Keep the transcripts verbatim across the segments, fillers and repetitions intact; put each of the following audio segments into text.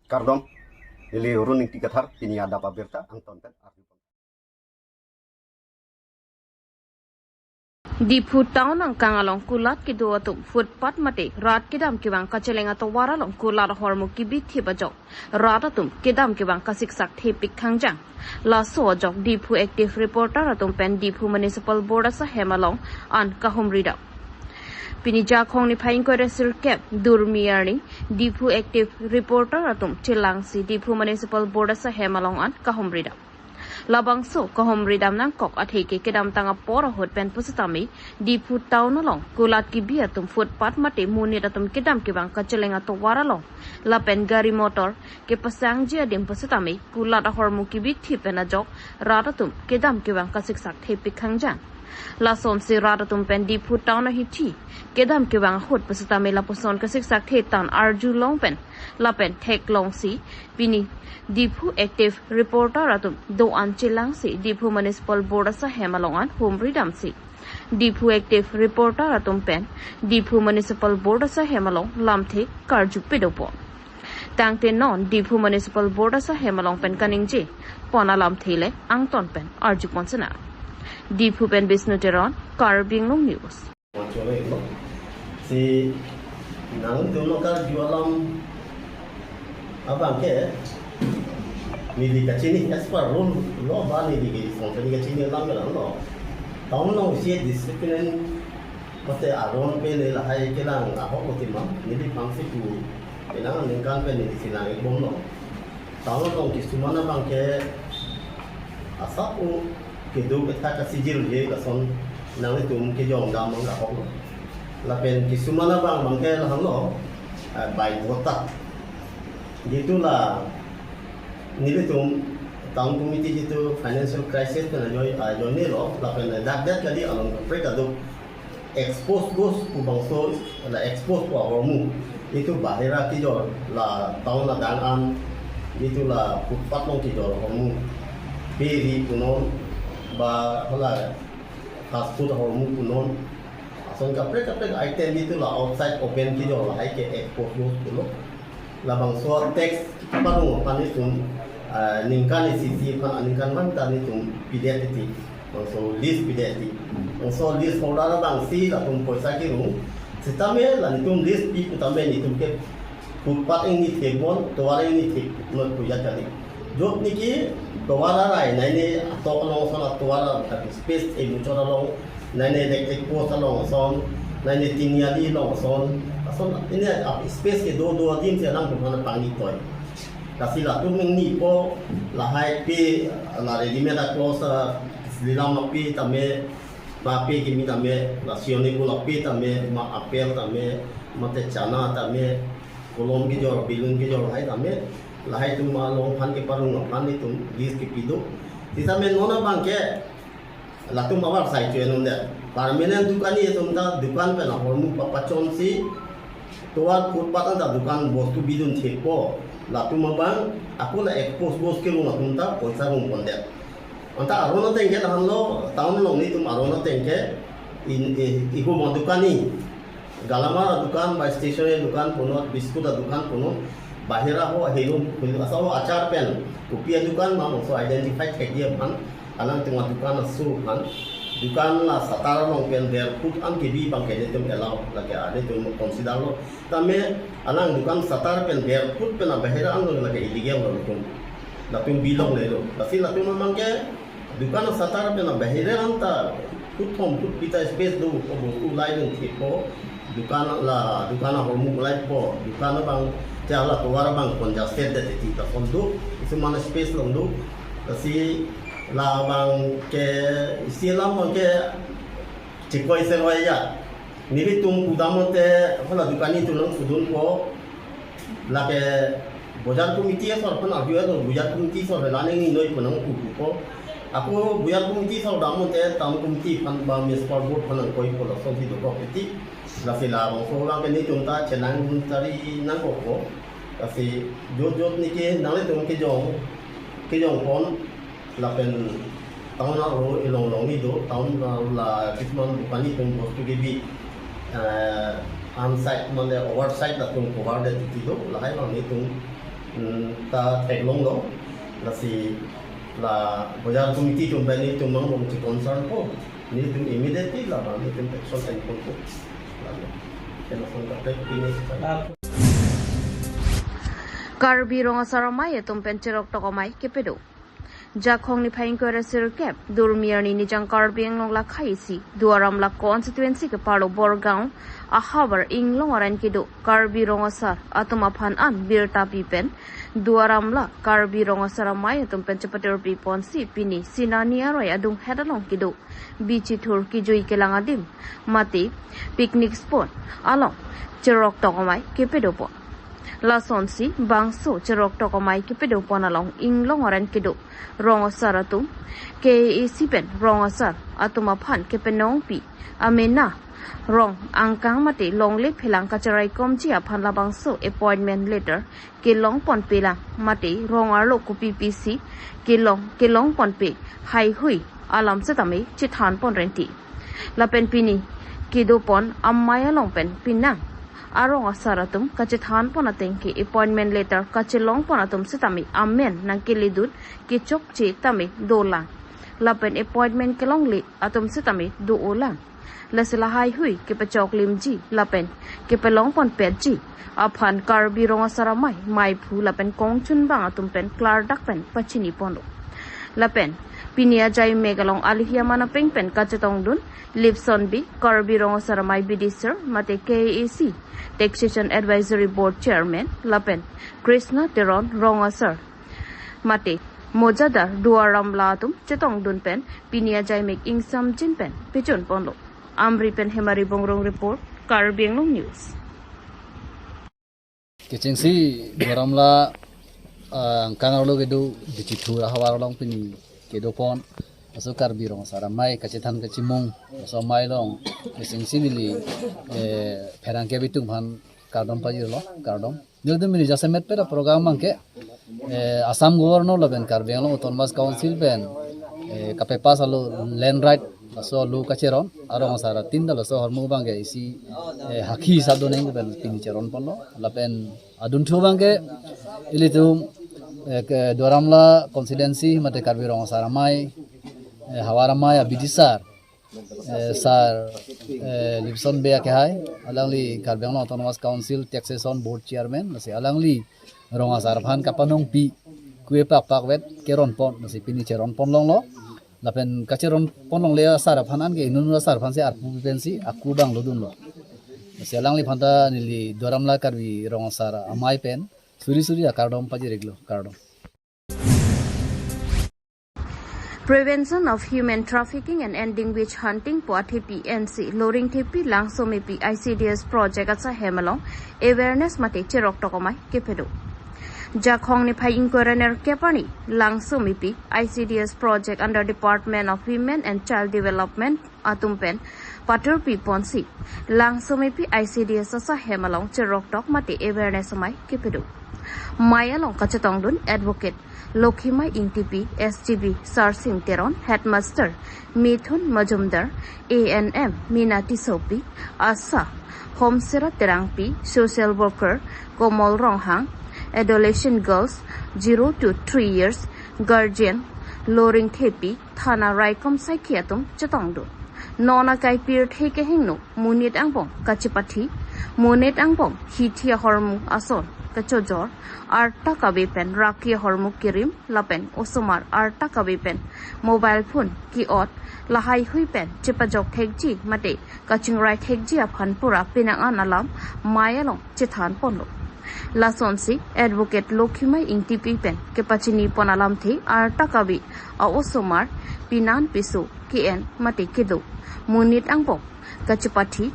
Kardom, neli Run Ingti Kathar, pini adap abirta angton pen arju. Diphu town angkang along kulat kedo atum footpath mate rat kedam kevang kacheleng atovar along kulat ahormu kebithip ajok rat atum kedam kevang kasiksak thepik khangjang. Laso ajok Diphu Active Reporter atum pen Diphu Municipal Board asahem along an kahumri dam. Pini Jakhong niphai ingkoi ra sirkep Durmi arni Diphu Active Reporter atum chelangsi Diphu Municipal Board asahem along an kahumri dam. Labangso kahumri dam nangkok athe ke kedamtang apor ahut pen pusitame Diphu town along kulat kebi atum footpath mate monit atum kedam kevang kacheleng atovar along lapen gari motor kepasangji adim pusitame kulat ahormu kebithip pen ajok rat atum kedam kevang kasiksak thepik khangjang. Lasonsi rat atum pen Diphu town ahithi kedam kevang ahut pusitame lapuson kasiksak the tan arjulong pen lapen theklongsi pini Diphu Active Reporter atum do-an chelangsi Diphu Municipal Board asahem along an humri damsi Diphu Active Reporter atum pen Diphu Municipal Board asahem along lamthe karju pedopon. Tangte non Diphu Municipal Board asahem along pen kaningje pon alamthe le angton pen arjupon sena. Diphu pen Bishnu Teron, Karbi Anglong News. Chole lo. Si nangtum lo karju alam abang ke neli kachini as per rule lo ba neli ke song neli kachini alam lo. Town along isi discipline mate aron pen lahai kelang ahok lo tima neli pangsi pu kelang ningkan pen neli silang ekbom lo. Town along kisuman abang ke asap u kedo ketha kasijil je lason nanglitum kejong dam ang ahok lo. Lapen kisuman abang abang ke lahan lo, eh, baidhota. Jitu la nelitum town committee jitu financial crisis pen ajoine lo lapen dak dak kali along kaprek aduk expose goes pu bangso la expose pu ahormu. Jitu bahira kejor la town adang an jitu la footpath along kejor ahormu. Pe ri punon ba hala fast food ahormu punon. Ason kaprek kaprek item jitu la outside open kejor lahai ke expose goes pulo. Labangso tax padung aphan itum, ah, ningkan isi isi aphan aningkan man ta nelitum pidet titi. Bangso list pidet titi. Bangso list holder abang si latum poisa kirung. Sitame la nelitum list pi putame nelitum ke footpath ingni thepon, tovar ingni thepon puja kali. Jok niki tovar arai, nai ne atok along ason atovar space e muchot along, nai ne electric post along ason, nai ne tiniali along ason, ason ini space kedo do adim si alang pemana pangni toi. Lasi latum ingnipo lahai pe la readymade a-clause, ah, lilam ape tame, ma ape kimi tame, la sioni pula ape tame, ma apple tame, mate chana tame, kolom kejor, balloon kejor lahai tame, lahai atum along aphan keparong aphan itum list kepi do. Sitame non abang ke latum abar sai chuen undet. Permanent dukani atum ta dukan pen ahormu papachonsi tovar footpath anta dukan bostu bidun thepo. Latum abang ako la expose goes kirung atum ta poisa rung pondet. Anta aron ateng ke lahan lo, town along nelitum aron ateng ke in, i, ihum adukani. Galamar adukan, ba stationery dukan punon, biscuit adukan punon, bahira ho ahilum, asal ho achar pen, kopi adukan ma bangso identify thekji aphan, alang atum adukan aso aphan, dukan la shutter along pen ber foot an kebi abang ke nelitum allow, lake nelitum consider lo. Tame alang dukan shutter pen ber foot pen abahira an lo lake illegal lo nelitum. Latum bilong lelo. Lasi latum abang ke dukan shutter pen abahira anta foot thom foot phli ta space do, ko bostu ulai dun thepo. Dukan la, dukan ahormu ulaipo. Dukan abang, te la tovar abang congested det titi ta kon do. Isu mana space long do. Lasi labang ke isi alam abang ke chikoi seroi ya. Nelitum pudam te hala dukani atum nangpudunpo. Lake bojar committee asor aphan arju do, bojar committee asor la neli noi pu nangpupo. Ako bojar committee asor dam te town committee aphan ba municipal board aphan nangkoipo, lasonsi dokok titi. Lasi labangso abang ke nelitum ta chenang tari nangkokpo. Lasi jot jot niki nanglitum kejong, kejong pon lapen town aro ilong long ni do, town la, la kisman dukani atum bostu kebi, eh, unsight mane oversight latum cover det titi do, lahai abang nelitum Hmm, ta theklonglo, lasi la bojar committee atum pen nelitum nanglong che concern po, nelitum immediately labang nelitum action enponpo. Lalo, kena song kaprek pini. Karbi Rong Asar Amei atum pen cheroktok amei kepedo. Jakhong niphai ingkoi ra sirkep, Durmi arni Nijang Karbi Anglong lakhai isi, Duar Amla constituency kepado Borgaon ahavar Inglong aran kedo Karbi Rong Asar atum aphan an birta pi pen, Duar Amla Karbi Rong Asar Amei atum pen chepatirpi ponsi pini Sinani aroi adunghet along kedo Bichithur kijui kelang adim mate picnic spot along cheroktok amei kepedo pon. Lasonsi bangso cheroktok amei kepedo pon along Inglong aran kedo rong asar atum, K A A C pen rong asar atum aphan kepenong pi amena rong angkang mate longle phelang kacheraikomji aphan labangso appointment letter kelong ponpe lang mate rong arlo kopi pisi kelong kelong ponpe haihui alam setame chethan pon renti. Lapen pini kedo pon amei along pen penang arong asar atum kachethan pon ateng ke appointment letter kachelong pon atum setame amen nangkeledun kechokche tame dolang. Lapen appointment kelongle atum setame do-olang. Lasi lahaihui kepachok limji lapen kepelong ponpetji aphan Karbi Rong Asar Amei meiphu lapen kongchunbang atum pen klardak pen pachini ponlo. Lapen pini ajai mek along alihi aman apeng pen kachetongdun Lipson Bey, Karbi Rong Asar Amei bidisar mate K A A C Taxation Advisory Board Chairman lapen Krishna Teron, rong asar mate mojadar Duar Amla atum chetongdun pen pini ajai mek ingsamjin pen pechun ponlo. Amri pen Hemari Bongrung report, Karbi Anglong News. Kechengsi Duar Amla, ah, angkang arlo kedo Bichithur ahavar along pini kedo pon. Laso Karbi Rong Asar Amei kachethan kachimung laso amei along kechengsi neli, eh, pherangke abitung aphan kardom pajirlo, kardom. Nelitum pini jasemet pera program abangke, eh, Assam Governor lapen Karbi Anglong Autonomous Council pen, eh, kapepass alo land right, laso alo kacheron, arong asar atin ta laso ahormu abangke isi, eh, hakhi sado neng pen pini cheron ponlo, lapen adunthu abangke ilitum, eh, ke Duar Amla constituency mate Karbi Rong Asar Amei, eh, havar amei abidisar, eh, sir, eh, Lipson Bey akehai, alangli Karbi Anglong Autonomous Council Taxation Board Chairman, lasi alangli rong asar aphan kapanong pi, kue pakpak vet keron pon, lasi pini cheron pon longlo. Lapen kacheron pon longle asar aphan anke inut asar aphan si arpu pensi aku bang lodunlo. Lasi alangliphan ta neli Duar Amla Karbi Rong Asar Amei pen suri suri akardom pajir-iklo, kardom. Prevention of Human Trafficking and Ending Witch Hunting pu athepi ansi Loringthepi Langsomepi I C D S project asahem along awareness mate cheroktok amei kepedo. Jakhong niphai ingkoi ra nerkep arni Langsomepi I C D S project under Department of Women and Child Development atum pen patirpi ponsi Langsomepi I C D S asahem along cheroktok mate awareness amei kepedo. Mei along kachetongdun Advocate Lokhimai Ingtipi, S G B Sarsing Teron, Headmaster Mithun Majumdar, A N M Mina Tissopi, ASHA Homsera Terangpi, Social Worker Komol Ronghang, Adolescent Girls zero to three years, Guardian Loringthepi, thana raikom saikhi atum chetongdun. Non akai pirthe kehingno monit angbong kachepathi, monit angbong hithi ahormu ason kachojor, arta kave pen raki ahormu kerim lapen osomar arta kave pen mobile phone ke-ot lahaihui pen chepajok thekji mate kachingrai thekji aphan pura penang an alam mei along chethan ponlo. Lasonsi Advocate Lokhimai Ingtipi pen kepachini pon alamthe arta kave a-osomar pinan piso ke-en mate kedo, monit angbong kachepathi,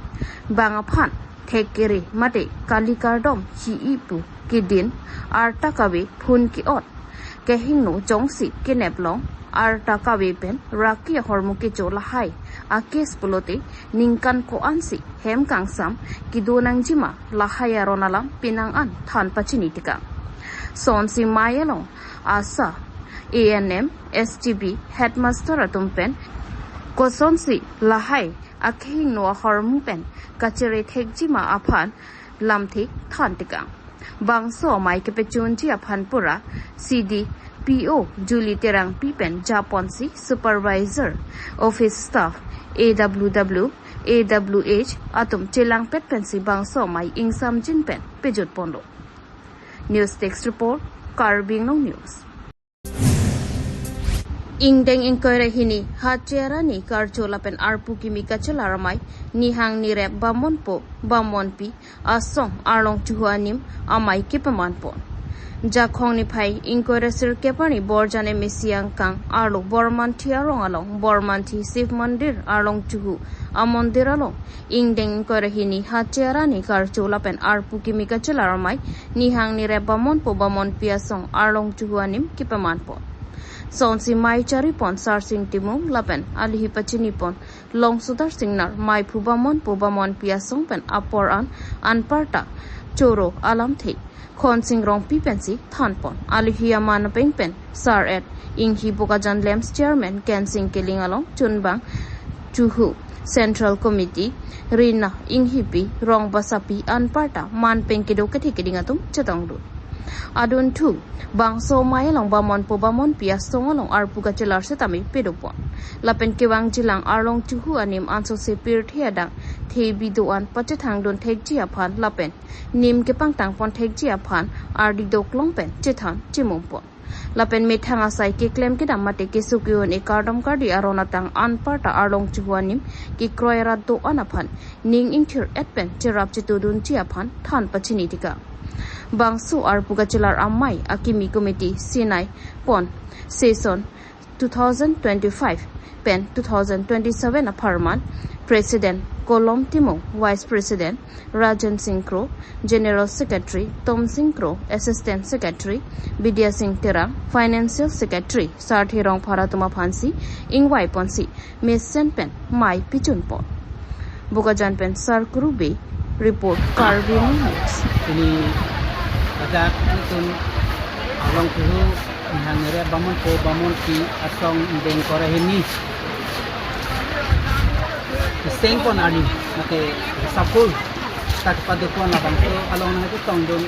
bang aphan thek kere mate kali kardom hi-i pu kedin, arta kave phone ke-ot, kehingno jongsi kenep long, arta kave pen raki ahormu kecho lahai a-case pulote ningkan ko-ansi hem kangsam kedo nangjima, lahai aron alam penang an than pachini tekang. Sonsi mei along ASHA, A N M, S G B, Headmaster atum pen kosonsi lahai akehingno ahormu pen kachere thekjima aphan lamthe than tekang. Bangso amei kepachunji aphan pura C D P O Julie Terangpi pen japonsi supervisor, office staff, A W W, A W H atum chelangpet pensi bangso amei ingsamjin pen pejut ponlo. News Desk Report, Karbi Anglong News. Ingdeng ingkoi ra hini Hachera ni karcho lapen arpu kimi kachelar amei nihang nirep bamonpo bamonpi asong arlong chuhu anim amei kepaman pon. Jakhong niphai ingkoi ra sirkep arni Borjan M A C angkang arlo Bormanthi arong along Bormanthi Shiv Mandir arlong chuhu amondir along ingdeng ingkoi ra hini Hachera ni karcho lapen arpu kimi kachelar amei nihang nirep bamonpo bamonpi asong arlong chuhu anim kepaman pon. Sonsi mei chari pon Sarsing Timung lapen alihi pachini pon Longsodar Singnar, meiphu bamonpo bamonpi asong pen apor an anparta choro alamthe Khonsing Rongpi pensi than pon. Alihi aman apeng pen Sar et Inghi Bokajan Lamps Chairman Kensing Kiling along chunbang chuhu Central Committee Rina Inghipi, Rong Basapi anparta man pen kedo kethe keding atum chetongdun. Adunthu bangso amei along bamonpo bamonpi asong along arpu kachelar setame pado pon. Lapen kevangjilang arlong chuhu anim ansose pirthe adang thebi do-an pachethangdun thekji aphan lapen nim kepangtang pon thekji aphan ardi doklong pen chethan chimum pon. Lapen methang asai keklem kedam mate keso ke-un-e kardom kardi aron atang anparta arlong chuhu anim kekroi rat do-an aphan ning ingthir et pen cherap chetudunji aphan than pachini tikang. Bangso arpu kachelar amei akimi committee sinai pon session two thousand twenty-five pen two thousand twenty-seven apharman President Kolom Timung, Vice President Rajan Singh Kro, General Secretary Tom Singh Kro, Assistant Secretary Bidya Singh Terang, Financial Secretary Sarthe Rongphar atum aphansi ingvai ponsi mesen pen mei pechun pon. Bokajan pen Sar Kuru Bey report, Karbi Anglong News. Ini ladak nutun arlong chuhu nihang nirep bamonpo bamonpi asong ingdeng ingkoi ra hini seng pon arni mate sapul tak pado pon labangso along nang chetongdun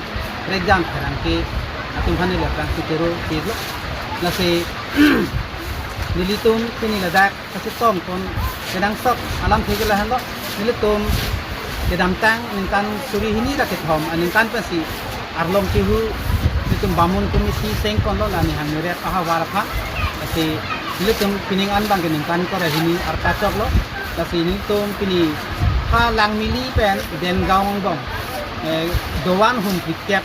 Rejang Pherangke atum aphan neli aphrangsi choro pilo. Lasi nelitum pini ladak kachetong pon kenangsot alamthe ke lahenlo. Nelitum kedamtang ningkan suri hini ra kethom aningkan pensi arlong chuhu nelitum bamun committee seng ponlo la nihang nirep ahavar aphan. Lasi nelitum pining an abangke ningkan ingkoi ra hini arta choklo. Lasi nelitum pini ha Langmili pen Dengaon angbong, eh, doan hum phlikep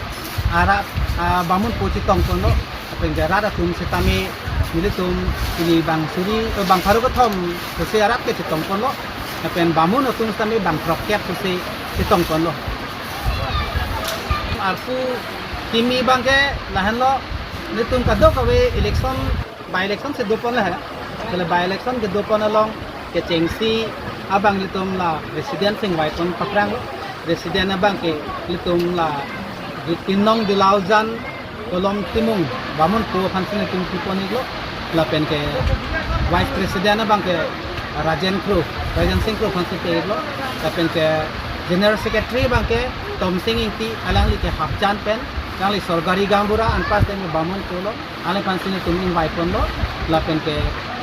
arat, ah, bamonpo chetong ponlo. Lapen ke rat atum setame nelitum pini bang suri, eh, bang pharo kethom sose arat ke chetong ponlo. Lapen bamun atum setame bang throkkep sose chetong ponlo. Arpu kimi abangke lahenlo, nelitum kadokave election, by election si do pon lahe. Kala by election kedo pon along kechengsi abang nelitum la president si ingvai pon papranglo. President abangke nelitum la Gitinong Dilaojan Kolom Timung bamonpo aphansi nelitum pi pon iklo. Lapen ke Vice President abangke Rajen Kro, Rajen Singh Kro aphansi pe iklo. Lapen ke General Secretary abangke Tom Singh Ingti, alangli ke Hapjan pen, alangli sorkari gaonbura anpas pen bamonpo lo. Alangli aphansi nelitum ingvai ponlo. Lapen ke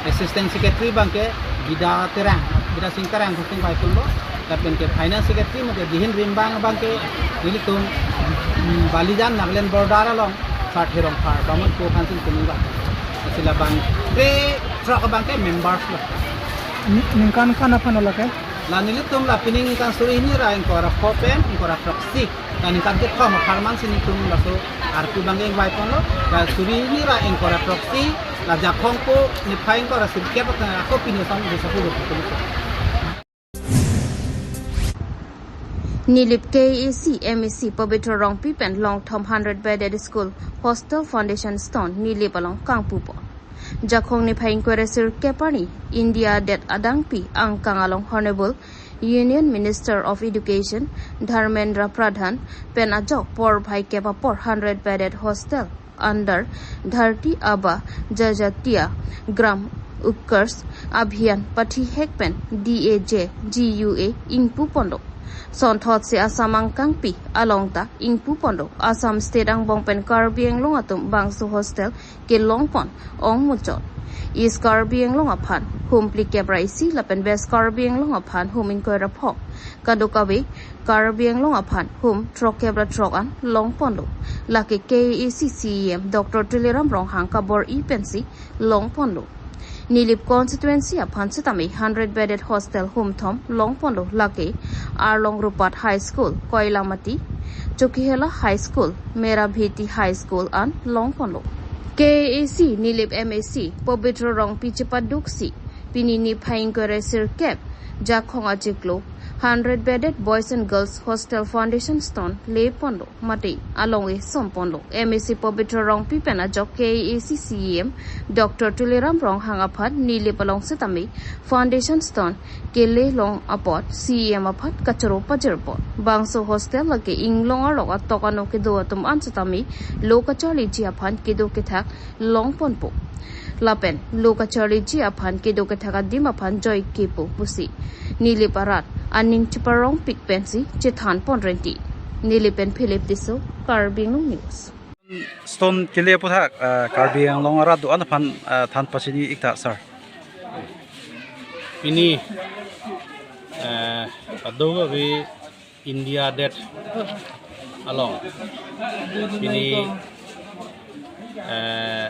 Assistant Secretary abangke Bida Terang, Bida Singh Terang aphansi ingvai ponlo. Lapen ke Finance Secretary mate Dihin Rimbang abangke nelitum, mm, Balijan Nagaland border along Sarthe Rongphar bamonpo aphansi nelitum ingvai ponlo. Lasi labang krethrok abangke members lo. Ni-, ningkan ingkoi ra aphan lo ke? La nelitum la pining ningkan suri hini ra ingkoi ra pho pen ingkoi ra throksi. La ningkan kethom apharman si nelitum laso arpu abangke ingvai ponlo. La suri hini ra ingkoi ra throksi, la Jakhong po niphai ingkoi ra sirkep ako pini asam desa pulo pulo. Nilip K A A C M A C Pabitra Rongpi pen longthom hundred bedded school hostel foundation stone Nilip along kangpu pon. Jakhong niphai ingkoi ra sirkep arni India adet adangpi angkang along Honorable Union Minister of Education Dharmendra Pradhan pen ajok porphai kep apor hundred bedded hostel under Dharti Aaba Janjatiya Gram Utkarsh Abhiyan pathihek pen D A J G U A ingpu ponlo. Sonthotsi Assam angkangpi along ta ingpuponlo. Assam State angbong pen Karbi Anglong atum bangso hostel kelongpon ong muchot. East Karbi Anglong aphan hum phlikep ra isi lapen West Karbi Anglong aphan hum ingkoi ra pho. Kadokave Karbi Anglong aphan hum throkkep ra throk an longponlo. Lake K A A C C E M Doctor Tuliram Ronghang kabor-i pensi longponlo. Nilip constituency aphan setame hundred bedded hostel hum thom longponlo, lake Arlong Rupat High School, Koilamati, Chokihola High School, Merabheti High School an longponlo. K A A C Nilip M A C Pabitra Rongpi chepaduksi pini niphai ingkoi ra sirkep Jakhong achiklo hundred bedded Boys and Girls Hostel foundation stone leponlo mate along-e somponlo. M A C Pabitra Rongpi pen ajok K A A C C E M Doctor Tuliram Ronghang aphan Nilip along setame foundation stone kele long apot C E M aphan kachoro pajirpon. Bangso hostel lake inglong arlok atok ano kedo atum an setame lo kacharliji aphan kedo kethak longponpo. Lapen lo kacharliji aphan kedo kethak adim aphan joikepo pusi Nilip arat aning cheparongpik pensi chethanpon renti. Nilip pen Philip Tisso, Karbi Anglong News. Stone kele aputhak, ah, Karbi Anglong arat do-an aphan, ah, than pachini ik tha, sir. Pini, eh, kadokave India det along pini, eh,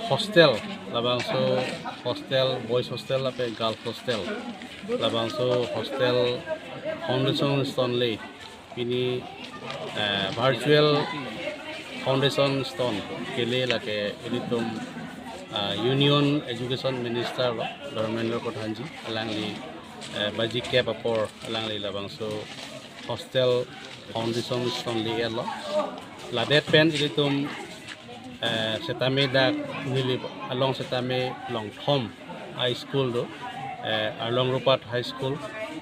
hostel, labangso hostel, boys hostel lapen girls hostel, labangso hostel foundation stone le pini, eh, virtual foundation stone kele lake ilitum, ah, Union Education Minister lo, Dharmendra Pradhan ji, alangli, eh, baji kep apor alangli labangso hostel foundation stone le-etlo. Ladet pen ilitum, eh, setame dak Nilip along setame longthom high school do, eh, Arlong Rupat High School,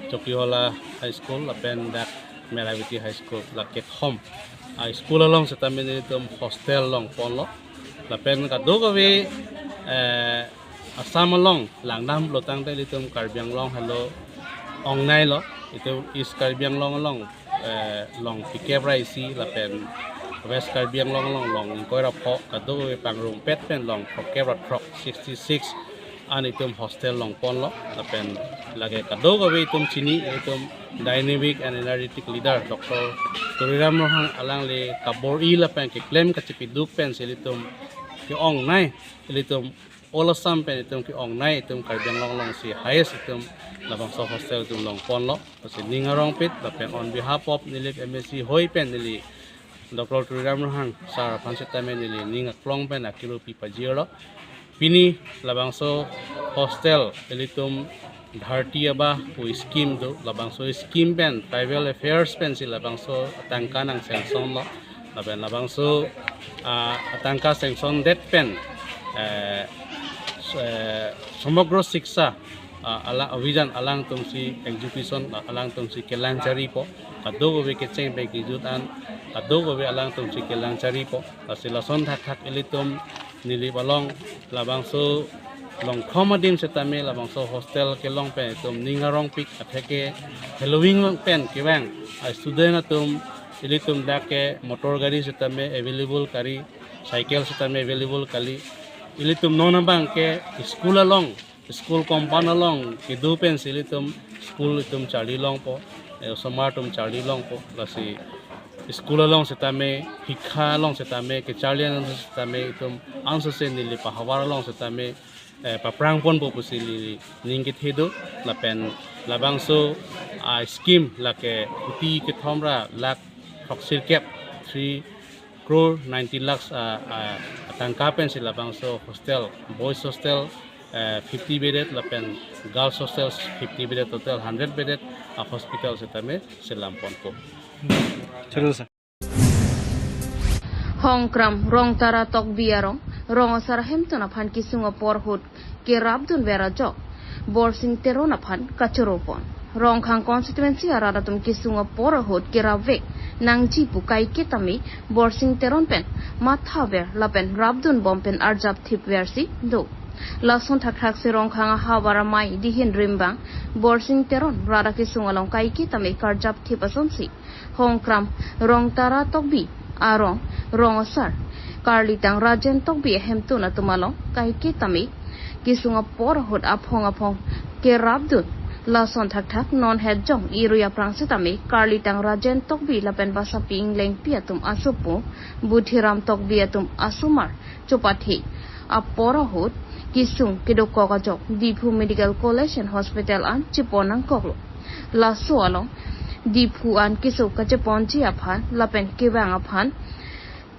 Chokihola High School, lapen dak Merabheti High School, la kethom high school along setame nelitum hostel longponlo. Lapen kadokave, eh, Assam along langdamlo tangte ilitum Karbi Anglong helo ongnailo, itum East Karbi Anglong along, eh, long phlikep ra isi lapen West Karbi Anglong along long ingkoi ra pho, kadokave pangrumpet pen long throkkep ra throk, sixty six an itum hostel longponlo. Lapen lake kadokave itum chini, itum dynamic and energetic leader Doctor Tuliram Ronghang alangli kabor-i lapen keklem kachepiduk pensi ilitum ke-ongnei, ilitum all Assam pen itum ke-ongnei, itum Karbi Anglong alongsi highest itum labangso hostel itum longponlo. Lasi ning arongpik lapen on behalf of Nilip M A C hoi pen neli Doctor Tuliram Ronghang sir aphan setame neli ning aklong pen akiru pi pajirlo. Pini labangso hostel ilitum Dharti Aaba pu scheme do, labangso scheme pen tribal affairs pensi labangso atangka nang sanction lo. Lapen labangso, ah, atangka sanction det pen, eh, s-, eh, Samagro Shiksha, ah, ala Abhiyan alangtumsi execution, ah, alangtumsi kelang charipo, kadokave kecheng pen kejut an, kadokave alangtumsi kelang charipo. Lasi lason thakthak ilitum Nilip along labangso longthom adim setame labangso hostel kelong pen itum ning arongpik, atheke heloving pen kevang a student atum ilitum dak ke motor gari setame available kali, cycle setame available kali. Ilitum non abang ke school along, school compound along kedo pensi ilitum school itum charli longpo, eh, osomar atum charli longpo. Lasi school along setame, hikha along setame, kecharli along setame, itum ansose Nilip ahavar along setame, eh, paprangponpo pusi neli ning kethe do. Lapen labangso, ah, scheme lake kuti kethom ra lakh throksirkep, three crore ninety lakhs, ah, ah, atangka pensi labangso hostel, boys hostel, eh, fifty bedded lapen girls hostel fifty bedded, total hundred bedded, ah, hospital setame selamponpo. Chalo, sir. Hongkram Rongtara Tokbi arong, rong asar ahemtun aphan kesung apor ahut kerapdunver ajok Borsing Teron aphan kachoropon. Rongkhang constituency arat atum kesung apor ahut kerapvek nangji pu kaike tame Borsing Teron pen mathaver lapen rapdunbom pen arjapthipversi do. Lason thakthak si Rongkhang ahavar amei Dihin Rimbang Borsing Teron rat akesung along kaike tame karjap thip asonsi Hongkram Rongtara Tokbi arong rong asar Karlitang Rajen Tokbi ahemtun atum along kaike tame kesung apor ahut aphong aphong kerapdun. Lason thakthak non het jong irui aphrang sitame Karlitang Rajen Tokbi lapen Basapi Inglengpi atum asopo Budhiram Tokbi atum asomar chopathe apor ahut kesung kedokok ajok Diphu Medical College and Hospital an chepon nangkoklo. Laso along Diphu an kesung kacheponji aphan lapen kevang aphan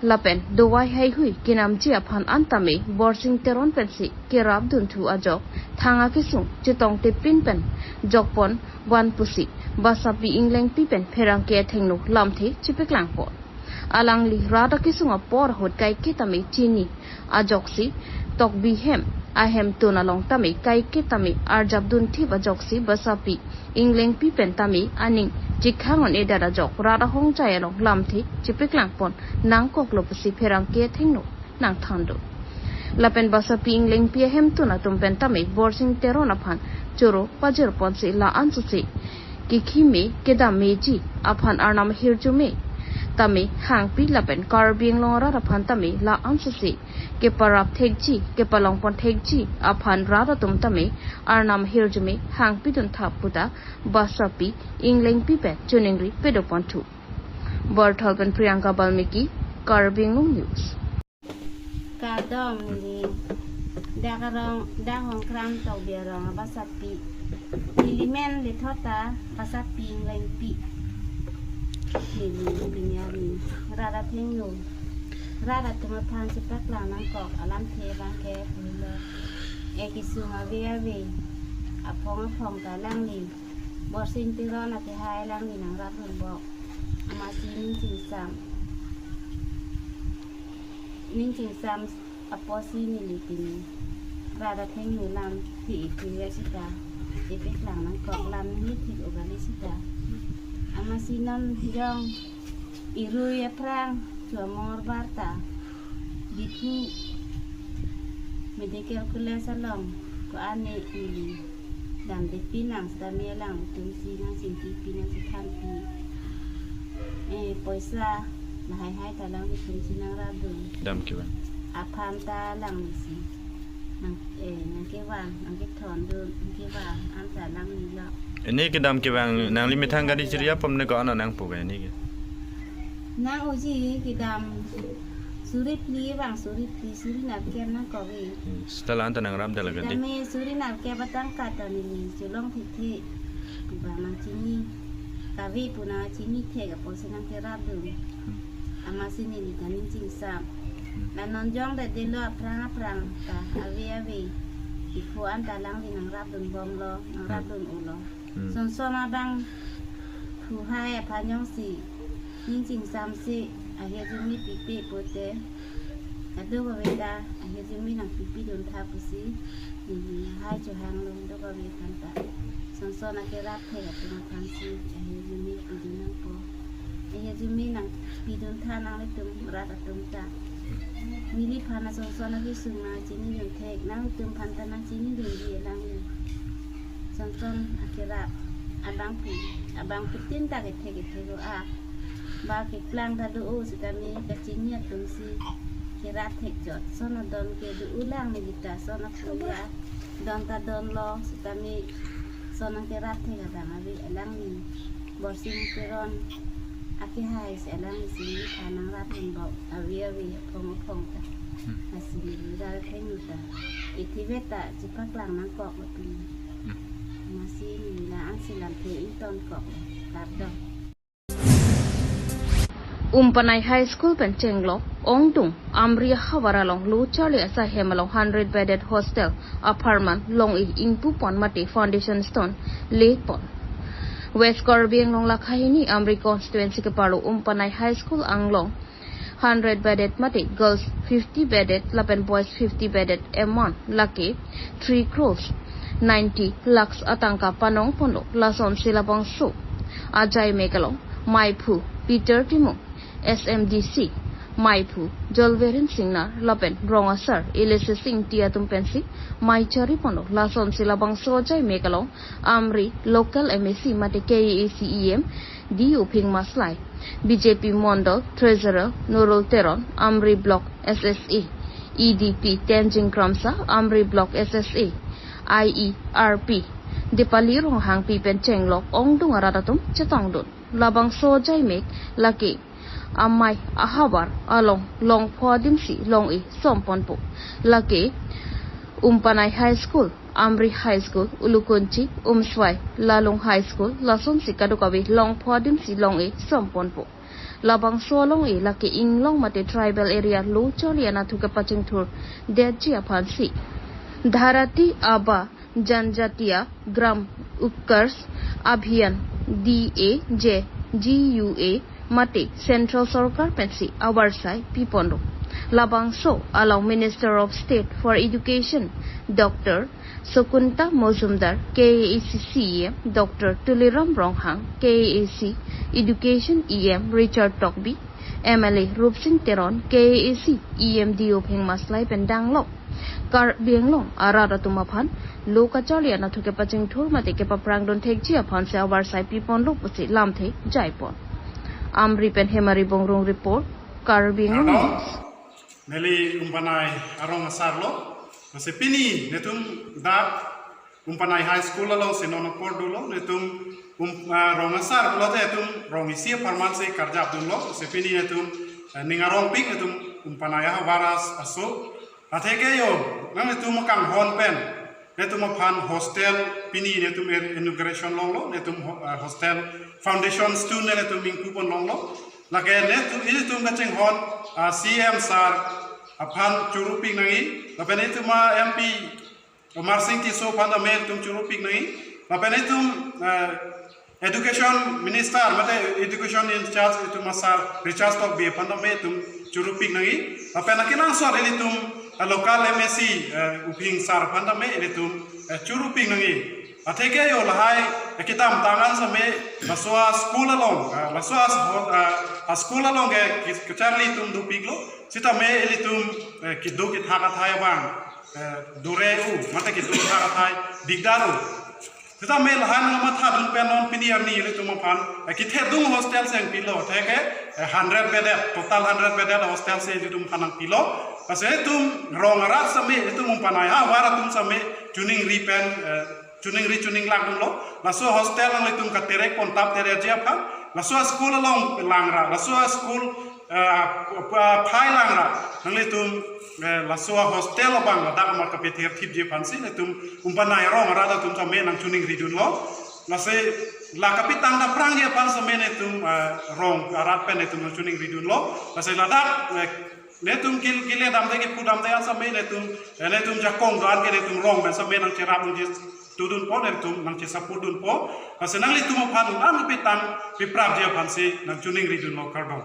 lapen dovai haihui kenamji aphan an tame Borsing Teron pensi kerapdunthu ajok thang akesung chetongtepin pen jokpon van pusi Basapi Inglengpi pen pherangke athengno lamthe chepaklangpon. Alangli rat akesung apor ahut kaike tame chini ajoksi Tokbi hem ahemtun along tame kaike tame arjapdun thip ajoksi Basapi Inglengpi pen tame aning chekhang un-edet ajok rat ahongjai along lamthe chepaklangpon nangkoklo pusi pherangke athengno nangthandun. Lapen Basapi Inglengpi ahemtun atum pen tame Borsing Teron aphan choro pajirponsi la-an susi kekhime kedammeji aphan Arnam ahirjume tame hangpi lapen Karbi Anglong arat aphan tame la-an susi keparap thekji kepalongpon thekji aphan rat atum tame Arnam ahirjume hangpidun tha puta Basapi Inglengpi pen choningri padoponthu. Borthol pen Priyanka Balmiki, Karbi Anglong News. Kardom neli. Dak arong, dak Hongkram Tokbi arong abasapi. Neli men lethot ta Basapi Inglengpi. Neli pini arni rat athengno, rat atum aphan chepaklang nangkok alamthe abangke pulo. Ekesung ave ave, aphong aphong ta alangli Borsing Teron akehai alangli nangrapdunbom. Amatsi ning chingsam, ning chingsam apotsi neli pini rat athengno lamthe ithir sita chepaklang nangkok, lam ni thik ogali sita. Amatsi non jong irui aphrang chua Mongolbar ta Diphu Medical College along ko-an neli damdepi nang sitame alangtumsi nangchingkipi nangchethanpi. Eh, poisa lahai hai ta alangtumsi nangrapdun. Dam kevang. Aphan ta alanglisi nang, eh, nangkevang, nangkethondun, nangkevang an ta alanglilo. Neli kedam kevang nangli methang kadi chiri apom ne ko-an nangpu ke neli ke. Nang uji kedam suri phli vang suri phli, suri nerkep nangkok e. Hmm, seta la-an ta nangrapdetlo kadi. Tame suri nerkep atangka ta neli cholong thekthek. Bang nangchini kave pu nangchini thek apotsi nangkerapdun. Hmm. Amatsi neli ta ning chingsam. Hmm. La non jongdedetlo aphrang aphrang ta ave ave. Diphu an ta alangli nangrapdunbomlo, nangrapdun-olo. Hmm. Sonson abangphu hai aphan jongsi ning chingsamsi ahirjume pipe pote, kadokave ta ahirjume nangpipidun tha pusi neli hai chohanglo, dokave aphan ta. Sonson akerap thek atum aphansi ahirjume pidun nangpo. Ahirjume nangpidun tha nanglitum rat atum ta. Neliphan asonson akesung nangchinidun thek, nanglitum aphan ta nangchinidunji alangli. Sonson akerap abangphu, abangphutin ta kethek kethek o a. Ba keklang ta do-o sitame kachini atumsi kerap thekjot. Son adon ke do-o lang neli ta, son aphu ya. Don ta donlo sitame son nangkerap thek abang ave alangli. Borsing Teron akehai si alanglisi nephan nangrapdunbom ave ave aphong aphong ta. Hmm. Lasi neli rat athengno ta ithivet ta chepaklang nangkoklo pini. Hmm. Amatsi neli la-ansi lamthe ingtonkoklo. Kardom. Umpanai High School pen chenglok ongdung Amri ahavar along lo charli asai hem along hundred bedded hostel apharman long-e ingpupon mate foundation stone lepon. West Karbi Anglong lakha hini Amri constituency keparlo Umpanai High School anglong hundred bedded mate girls fifty bedded lapen boys fifty bedded eman lake three crores ninety lakhs atangka panongponlo. Lasonsi labangso ajaimek along maiphu Peter Timung, S M D C, Meiphu Jolverin Singnar lapen rong asar Ilese Singti atum pensi mei chari ponlo. Lasonsi labangso ajai mek along Amri local M A C mate K A A C E M D Uphing Maslai, B J P Mondol Treasurer Nurul Teron, Amri Block S S A, E D P Tenzing Kramsa, Amri Block S S A, I E R P Dipali Ronghangpi pen chenglok ongdung arat atum chetongdun. Labangso ajai mek lake amei ahavar along longpho adimsi long-e som ponpo. Lake Umpanai High School, Amri High School, Ulukunchi, Umswai, Lalung High School, lasonsi kadokave longpho adimsi long-e som ponpo. Labangso along-e lake inglong mate tribal area lo charli anatthu kepachingthur detji aphansi Dharati Aaba Janjatiya Gram Utkarsh Abhiyan, D A J G U A mate Central Sorkar pensi avarsai piponlo. Labangso along Minister of State for Education Doctor Sukunta Majumdar, K A A C C E M Doctor Tuliram Ronghang, K A A C Education E M Richard Tokbi, M L A Rupsing Teron, K A A C E M D Uphing Maslai pen danglok Karbi Anglong arat atum aphan lo kacharli anatthu kepachingthur mate kepaphrangdun thekji aphansi avarsai piponlo pusi lamthe jaipon. Amri pen Hemari Bongrung report, Karbi Anglong News. Neli Umpanai arong asar lo. Lasi pini netum dak Umpanai High School alongsi non apor dolo, netum um, ah, rong asar pulote netum rong isi apharmansi karjapdunlo. Lasi pini netum, eh, ning arongpik netum Umpanai ahavar aso. Atheke yo, nanglitum kanghon pen netum aphan hostel pini netum er-, inauguration longlo, netum ho-, ah, hostel foundation stone netum ingpu pon longlo. Lake netum, ilitum kachinghon, ah, C M sir aphan churupik nangji, lapen itum a-M P Amarsing Tisso aphan tame itum churupik nangji, lapen itum, eh, education minister mate education in charge itum a-sir Richard Tokbi aphan tame itum churupik nangji, lapen akenangsot ilitum, eh, local M A C, eh, Uphing sir aphan tame ilitum, eh, churupik nangji. Atheke yo lahai, eh, kedamtang an same, laso a-school along, eh, laso a-, eh, a-school along ke ki-, kacharli itum dopiklo, sitame ilitum, eh, kedo kethak athai abang, eh, dure-o, mate kedo kethak athai dikdar-o. Sitame lahai nangmathadun pen non pini arni ilitum aphan, eh, kethedung hostel si nangpilo, atheke, eh, hundred bedded, total hundred bedded hostel si ilitum aphan nangpilo. Lasi itum rong arat same, itum Umpanai ahavar atum same, choningri pen, eh, choningri choninglakdunlo. Laso hostel nanglitum katerek pon tap terji aphan. Laso a-school along langra, laso a-school, eh, ap-, ap-, aphai langra. Nanglitum, eh, laso a-hostel abang ladak amat kapether thipji aphansi netum Umpanai arong arat atum same nangchoningridunlo. Lasi la kapitang ta prangji aphan same netum, eh, rong arat pen netum nangchoningridunlo. Lasi ladak, eh, netum kil-, kile damde kepu damde an same netum, eh, netum jakong do-an ke netum rong pen same nangcherap nangji tudunpo, netum nangche-support dunpo. Lasi nanglitum aphan nangpitang piprapji aphansi nangchoningridunlo, kardom.